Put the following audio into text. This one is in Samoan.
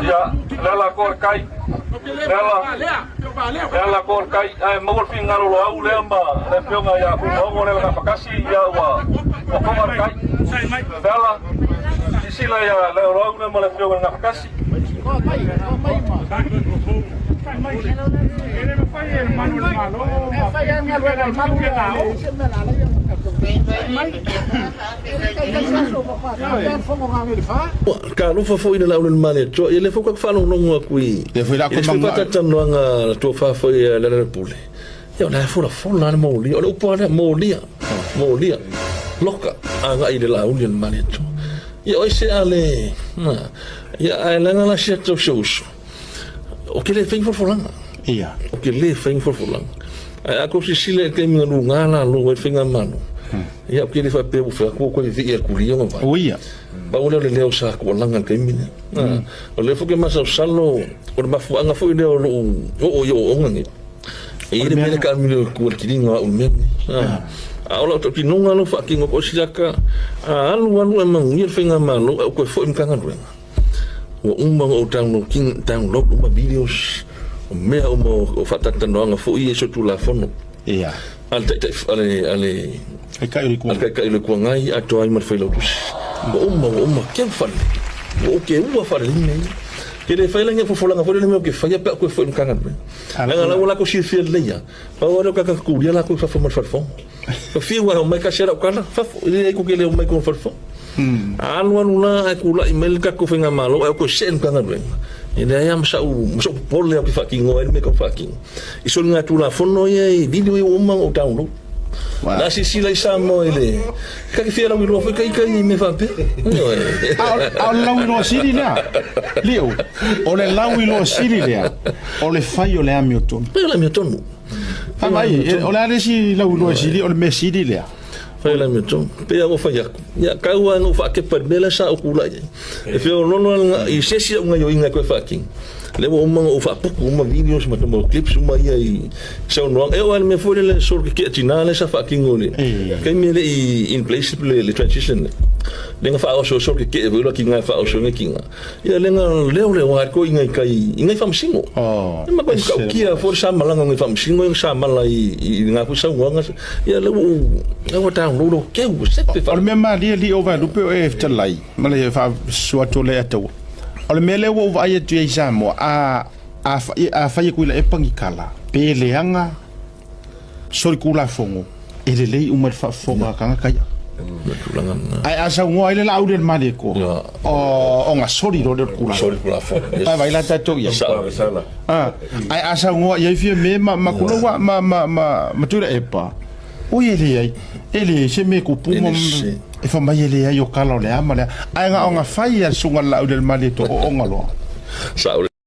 Ia, Leala ko le kai. Leala, Leala ko le kai. Ae maua le finagalo o Loau lea ma le afioga ia Fuimaogo lea le Gafatasi, ia ua ua foga le kai. Leala, silasila ia Loau lea ma le afioga i le Gafatasi. Talofa foi i le Laulelmalietoa, ia lea foi ua tatou faalogologo atu i Lea foi la le isi faatalatalanoaga a le tofa foi a Lealailepule, ia o la e folafola lava le molia. O le upu lava lea, molia, molia, loka agai i le Laauli o le Malietoa. Ia o ai se a le, ia ae leaga la si a tou uso, ou te le fai ni folafolaga. Ia. Ou te le fai ni folafolaga. Ae a tou silasila i le taimi na luga lalo ai le faigamalo, ia ou te le faapea ua fai atu ua toe vivii atu i ona vai. O ia. Pau lea o le leo sa tualaga i le taimi lea. O lea foi ou te masalosalo, o le mafuaaga foi lea o lou oo i ooooga nei, e i ai le mea lea taamilo i tua i le tiliga o au i le mea lenei. A o lau tautinoga lau faatino atu ai siaka, a alu alu ae manuia le faigamalo ae ou toe foi i le Matagaluega, ua uma ona ou download uma videos, o mea uma o faatalatalanoaga foi ia i solitulafono. Ia. A le taitai, a le, a le Taitai o le Itu Agai. A le Taitai o le Itu Agai atoa ai ma le Failautusi. Ua uma, ua uma, keu fale. Ua ou keua faalelei mea ia. Ke le fai la ni fofolaga foi lele mea ou te faia pe a ou toe foi i le Matagaluega. Leaga la ua latou silafia lelei lava, pau lava lea o tagata tulia latou i fafo mai le fale fono. Ua fiu lava e omai tasi lava lau tala, fafo, e leai tou te le omai i totonu o le fale fono. A alu alu la ae tulai mai le tatou faigamalo ae ou toe see i le Matagaluega, e leai lava ma sa'u ma so'u popole ou te faatinoa ai le mea e tau faatino. I soligatulafono ia i video ia ua uma ona ou download. O le a silasila i Samoa i le ta te fia lauiloa foi ita i mea faapea. Ioe. A o le lauiloa sili lea, Leo, o le lauiloa sili lea, o le fai o le amiotonu. Fai o le amiotonu. Fai o le a le isi lauiloa sili, o le mea sili lea. Fai o le amiotonu. Pei lava ua fai atu. Ia, tau lava ina ou faatepa i le mea lea sa ou tulai ai. E feoloolo i se isi au gaioiga e toe faatino. Lea ua uma ona ou faaputu uma videos ma clips uma ia i saunoaga. E oo lava i le mea foi lele solo keke'a tina lea sa faatino i le taimi e le i in place le transition lea. Lea na faaoso solo keke'e foi la tina e faaoso ai tina. Ia lea na leo leo lava koe i ngai kai i ngai faamasino. E matua matautia foi le sa malaga o ngai faamasino ia na sa mala i lena foi saunoaga. Ia lea ua ou lea ua download o keu ua sepe O le mea malie alii o Vaelupe o e fetalai ma le faasusu atu o le Ataua. O le mea lea ua ou vaai atu i ai i Samoa, a, a, a fai atu i la e pagikala, pe leaga solitulafono, e lelei uma i le faafofoga a tagata ia. Ae a saunoa ai le Laauli o le Malietoa, ona soli loa lea o le tulaga. Soli tulafono. Yes. Vaai la tatou i ai. Ah, ae a saunoa i ai Fiame ma ma Kulaua ma ma ma ma Tuilaepa, oi e leai, e leai se mea e tupu ma e fai mai e leai o kala o le a ma le a. Ae na ona fai lava e le Susuga i le Laauli o le Malietoa o ona loa. Sao.